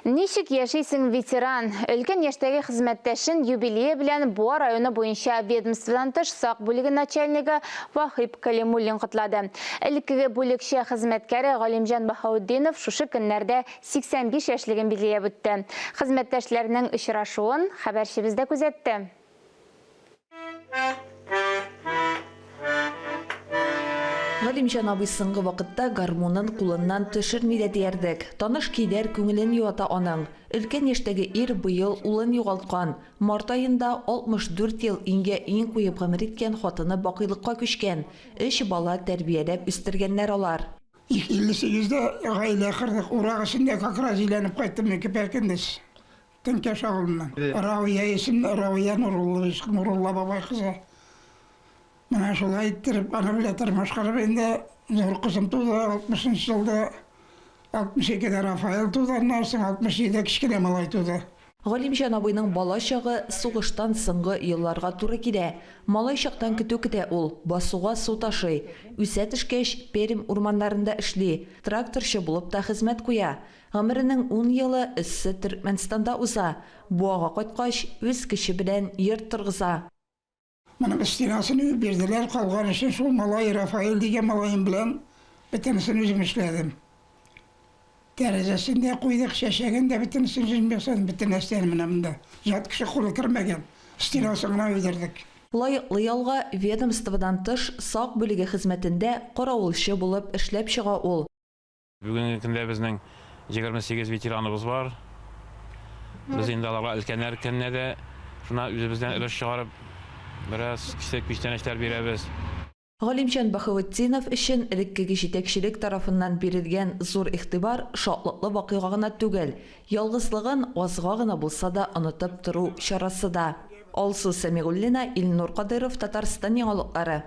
Ничек яшисең, ветеран? Өлкән яшьтәге хезмәттәшен юбилее белән Буа районы буенча ведомстводан тыш сак бүлеге начальнигы Вахип Калимуллин котлады. Элеккеге бүлекчә хезмәткәре Галимҗан Баһаутдинов шушы көннәрдә 85 яшьлеген билгеләп үтте. Хезмәттәшләрнең очрашуын хәбәрчебез дә күзәтте. Галимҗан абый соңгы вакытта гармунын кулыннан төшерми дә диярлек. Таныш көйләр күңелен юата аның. Өлкән яшьтәге ир быел улын югалткан. Март аенда 64 ел иңгә-иң куеп гомер иткән хатыны бакыйлыкка күчкән. Өч бала тәрбияләп үстергәннәр алар. 58 дә гаилә кордык. Урак эчендә как раз өйләнеп кайттым мин көпә-көндез. Теңкәш авылыннан. Равия исемле, Равия Нуруллович, Нурулла бабай кызы. Менә шулай иттереп, аны белән тормыш корып инде зур кызым туды, 60 нчы елда. 62-дә Рафаэль туды, аннан соң 67-дә кечкенә малай туды. Галимҗан абыйның бала чагы сугыштан соңгы елларга туры килә. Малай чактан көтү көтә ул, басуга су ташый. Үсә төшкәч, Пермь урманнарында эшли, тракторчы булып та хезмәт куя. Гомеренең ун елы эссе Төркмәнстанда уза. Буага кайткач, үз көче белән йорт торгыза. Моның стенасын өеп бирделәр, калган эшен шул малай, Рафаэль дигән малаем белән бөтенесен үзем эшләдем. Тәрәзәсен дә куйдык, чәчәген дә бөтенесен үзем ясадым, бөтен нәрсәне менә монда. Ят кеше кулы кермәгән, стенасын гына өйдердек. Лаеклы ялга ведомстводан тыш сак бүлеге хезмәтендә каравылчы булып эшләп чыга ул. Бүгенге көндә безнең 28 ветераныбыз бар. Без инде аларга өлкәннәр көненә дә шуна үзебездән өлеш чыгарып, бераз кечерәк күчтәнәчләр бирәбез. Галимҗан Баһаветдинов өчен элеккеге җитәкчелек тарафыннан бирелгән зур игътибар шатлыклы вакыйга гына түгел, ялгызлыгын азга гына булса да онытып тору чарасы да. Алсу Сәмигуллина, Илнур Кадыйров, Татарстан яңалыклары.